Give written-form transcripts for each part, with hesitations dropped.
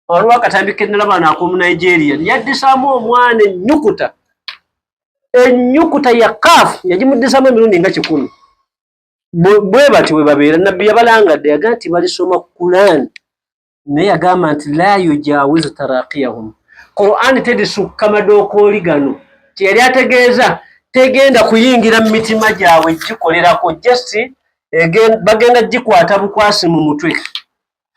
Waliwo akatambi kenalaba nakomu Nigeria yaddisaamu omwana ennyukuta, ennyukuta ya kaafu yagimuddisamu emirundi nga 100. Bwe batyo bwe babeera. Nabbi yabalangadde, yagaa nti balisoma Quran, naye yagamba nti la yujawizu taraqiyahum, Quran terisukka madookooli gano. Kyeyali ategeeza tegenda kuyingira mu mitima gyabwe gikolerako, just bagenda gikwata bukwasi mu mutwe,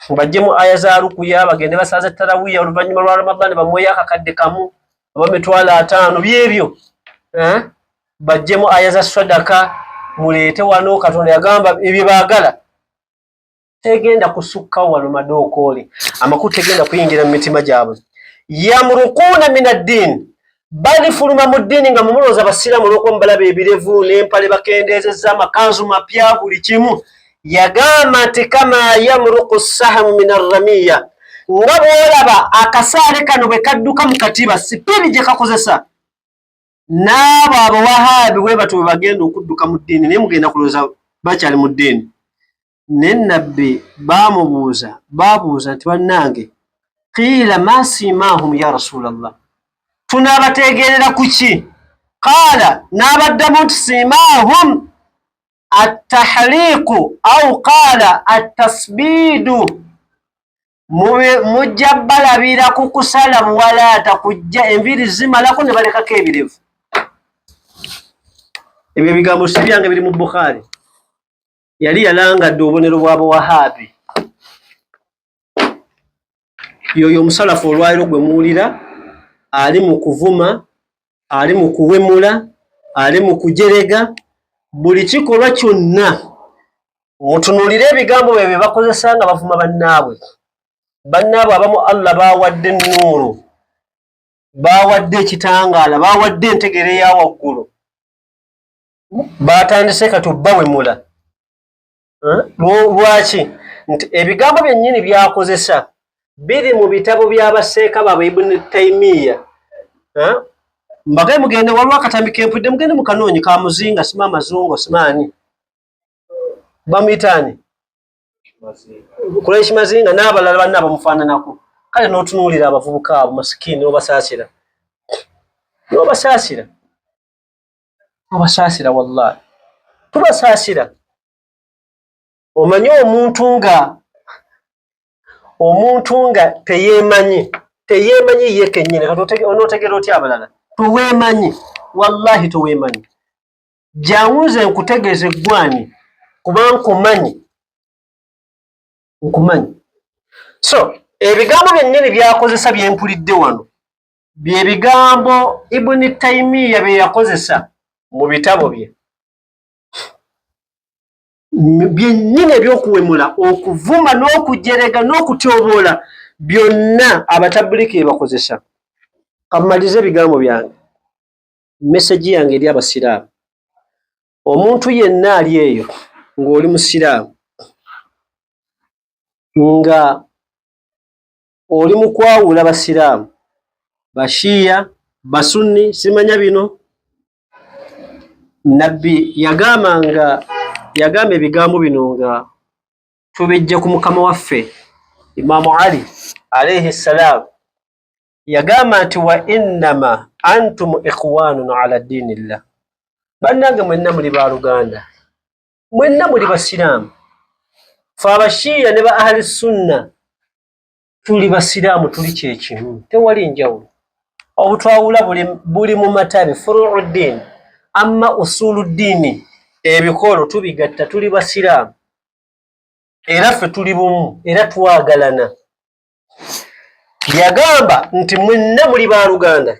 bajjemu aya za rukuya, bagende basaze tarawiya oluvannyuma lwa Ramadhani, bamuweyo akakadde kamu oba 50,000 byebyo, bajjemu aya za sadaka, muleete wano. Katonda yagamba ebyo baagala tegenda kusukkawo wano madookooli, amakulu tegenda kuyingira mu mitima gyabwe. Yamrukuuna min addiini, balifuluma mu ddiini nga mumulowooza basiraamu olw'okuba mubalaba ebirevu n'empale bakendeezezza, amakanzu mapya, buli kimu. Yagamba nti kama yamruku sahamu min arramiya, nga bw'olaba akasaale kano bwe kadduka mu katiba, sipiidi gye kakozesa, n'abo abawahaabi bwe batyo bwe bagenda okudduka mu ddiini, naye mugenda kulowooza bakyali mu ddiini. Ne Nabbi baamubuuza, baabuuza nti bannange, qiila ma simaahum ya Rasulallah, tunaabateegerera ku ki? Qaala, n'abaddamu nti simaahum attahliiku au qaala attasbiidu, mujja balabira ku kusala buwalaata, kujja enviiri zimalako ne balekako ebirevu. Ebyo ebigambo si byange, biri mu Bukhari. Yali yalangadde obubonero bw'abawahaabi. Yoyo omusalafu olwaliro gwe muwulira ali mu kuvuma, ali mu kuwemula, ali mu kujerega, buli kikolwa kyonna. Mutunuulire ebigambo bye bye bakozesa nga bavuma bannaabwe. Bannaabwe abamu Allah baawadde ennuuru, baawadde ekitangaala, baawadde entegere eya waggulu, baatandise kati obbawemula. Lwaki? Nti ebigambo byennyini byakozesa biri mu bitabo by'abaseeka baabwe Ibn Taymiya. Mbagaye mugende, waliwo akatambi kempudde, mugende mukanoonyi ka muzinga, sima amazungu, simaani bamuyitaani, Kureish Mazinga n'abalala banna abamufaananako. Kale n'otunuulira abavubuka abo masikiini, n'obasaasira, n'obasaasira, obasaasira, wallahi tubasaasira. Omanyi omuntu nga teyeemanyi, teyeemanyi ye kennyini, kati onootegera otya abalala? Toweemanyi, wallahi toweemanyi. Jangu nze nkutegeeza eggwani, kuba nkumanyi, nkumanyi. So ebigambo byennyini byakozesa byempulidde wano bye bigambo Ibuni Taimiya bye yakozesa mu bitabo bye byennyini, ebyokuwemula, okuvuma n'okujerega n'okutyoboola, byonna abatabuliki bye bakozesa. Kammalirize ebigambo byange. Message yange eri abasiraamu, omuntu yenna ali eyo ng'oli musiraamu, nga oli mu kwawula basiraamu, bashiya, basunni, simanya bino, Nabbi yagamba nga yagamba ebigambo bino nga tubijja ku mukama waffe Imaamu Ali alaihi ssalam, yagamba nti wa innama antum ikhwanun ala diinillah, bannange mwenna muli baluganda, mwenna muli basiraamu. Fe abashiya ne ba ahali sunna tuli basiraamu, tuli kyekimu, tewali njawulo. Obutwawula buli mu matabi, furuu ddiini, amma usulu ddiini, ebikolo tubigatta, tuli basiraamu era ffe tuli bumu era twagalana. Yagamba nti mwenna muli baluganda.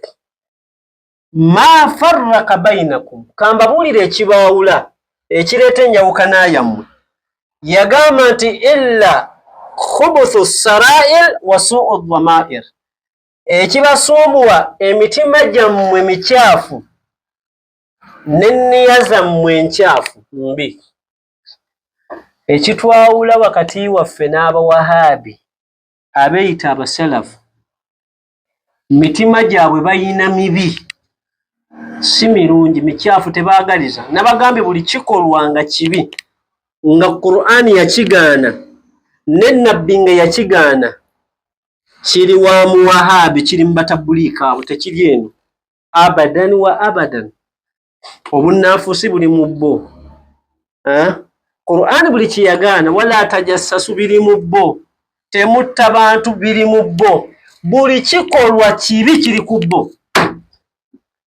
Ma farraka bainakum, kambabuulire ekibaawula, ekireeta enjawukana yammwe. Yagamba nti illa khubuthu sarair wa suu dhamair, ekibasumbuwa emitima gyammwe mikyafu n'enniya zammwe enkyafu mbi. Ekitwawula wakati waffe n'abawahaabi abeeyita abasalafu, mitima gyabwe bayina mibi, si mirungi, mikyafu, tebaagaliza. Nabagambye buli kikolwa nga kibi nga Qur'ani yakigaana ne Nabbi nga yakigaana. Kiri wa muwahaabi, kiri mu batabuliika abo, tekiri eno abadan wa abadan. Obunnanfuusi buli mu bo. Qur'ani buli kyeyagaana, wala tajassasu, biri mu bo. Temutta bantu, biri mu bo. Buli kikolwa kibi kiri ku bo.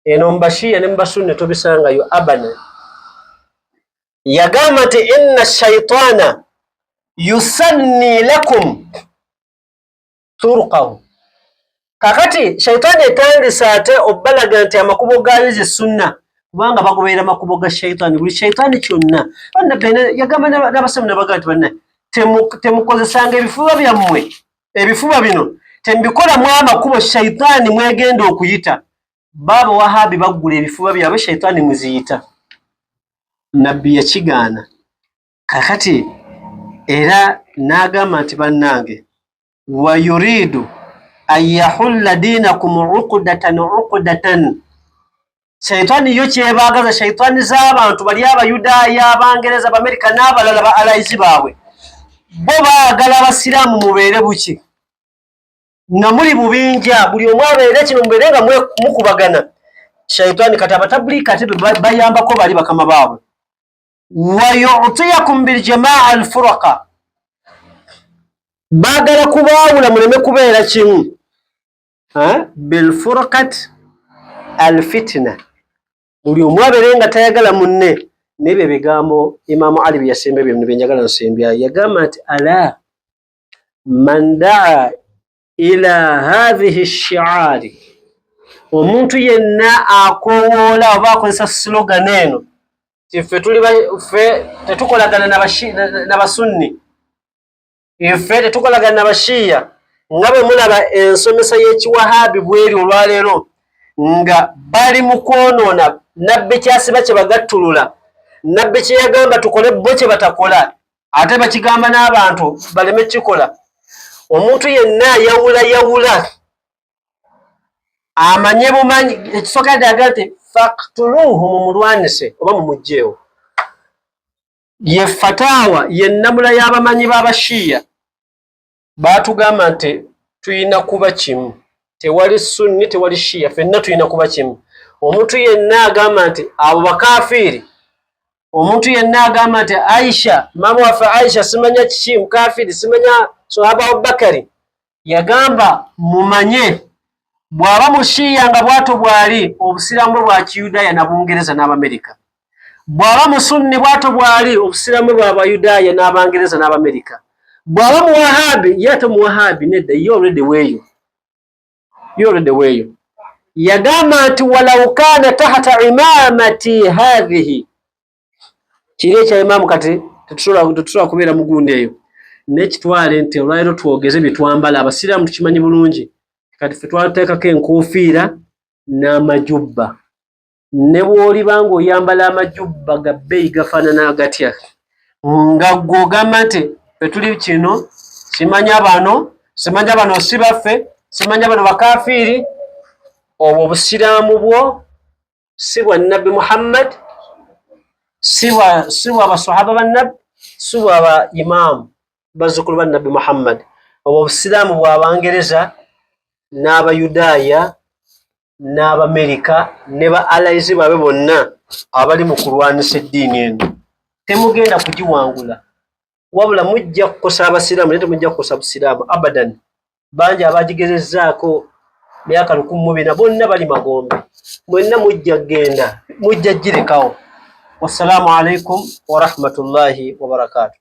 Eno mubashiya ne mubasunne tobisangayo abadan. Yagamba nti inna shaitana yusanni lakum turuqahu. Kakati shaitaani etandise ate obbalaga nti amakubo gaayo ze sunna, kubanga bagoberera makubo ga shaitaani. Buli shaitaani kyonna yagamba n'abasiramu nabaga nti banna temukozesanga ebifuba byammwe, ebifuba bino tembikolamu amakubo shaitaani mwegenda okuyita. Baaba wahabi baggula ebifuba byabwe, shaitaani mweziyita. Nabbi yakigaana. Kakati era n'agamba nti bannange, wa yuridu an yahulla dinakum uqdatan uqdatan. Shaitaani yo kyebaagaza, shaitaani z'abantu bali Abayudaaya, Abangereza, Abamerika n'abalala ba allies baabwe, bo baagala abasiraamu mubeere buki nga muli bubinja, buli omu abeere kino, mubeere nga mukubagana. Shaitaani kati abatabuliika ate bayambako bali bakama baabwe. Wa yutiyakum biljamaa alfuraka, baagala kubaawula muleme kubeera kimu. Bilfurqat alfitna, buli omu abeere nga tayagala munne. N'ebyo ebigambo Imaamu Ali bye yasemba, ebyo bye njagala nsembyayo. Yagamba nti ala man daa ila hathihi shiari, omuntu yenna akowoola oba akozesa slogan eno ti ffe tuli ffe tetukolagana n'abasunni, ffe tetukolagana n'abashiya, nga bwe mulaba ensomesa y'ekiwahaabi bweri olwaleero nga bali mu kwonoona nabbi kyasiba kye bagattulula, nabbi kye yagamba tukole bo kye batakola, ate bakigamba n'abantu baleme kikola. Omuntu yenna ayawula yawula amanye bumanyi, ekisooka ddaga nti faktuluuhu, mumulwanise oba mumugjeewo. Ye fataawa ye nnamula y'abamanyi b'abashiya. Baatugamba nti tuyina kuba kimu, tewali sunni, tewali shiya, ffenna tulina kuba kimu. Omuntu yenna agamba nti abo bakafiiri, omuntu yenna agamba nti Aisha, maama waffe Aisha, simanya kiki, mukafiiri, simanya sahaba Abubakari, yagamba mumanye bw'aba mushiya nga bwato bwali obusiraamu bwe bwa kiyudaaya na Bungereza n'Abamerika, bw'aba musunni bwato bwali obusiraamu bwe bwa bayudaaya n'Abangereza n'Abamerika, bw'aba muwahabi ye ate muwahabi nedda, ye already weeyo, ye already weeyo. Yagamba nti walau kana tahta imamati hadhihi, kiri ekya imaamu kati tetusobola kubeera mugundi eyo nekitwale nti olwaliro twogeze bye twambala. Abasiraamu tukimanyi bulungi, kati ffe twateekako enkofiira n'amajubba. Ne bw'oliba ng'oyambala amajubba ga bbeeyi gafaanana gatya, nga ggwe ogamba nti ffe tuli kino, simanya bano, simanya bano si baffe, simanya bano bakafiiri, obwo obusiraamu bwo si bwa Nabbi Muhammad, si bwa basahaba ba Nabbi, si bwa ba imaamu bazzukulu ba Nabbi Muhammad. Obwo obusiraamu bw'Abangereza n'Abayudaaya n'Abamerika ne ba allies baabwe bonna abali mu kulwanisa eddiini eno. Temugenda kugiwangula, wabula mujja kukosa abasiraamu, naye temujja kukosa busiraamu abadan. Bangi abagigezezzaako myaka 1400 bonna bali magombe. Mwenna mujja kgenda, mujja girekawo. Wassalaamu alaikum warahmatullahi wabarakaatu.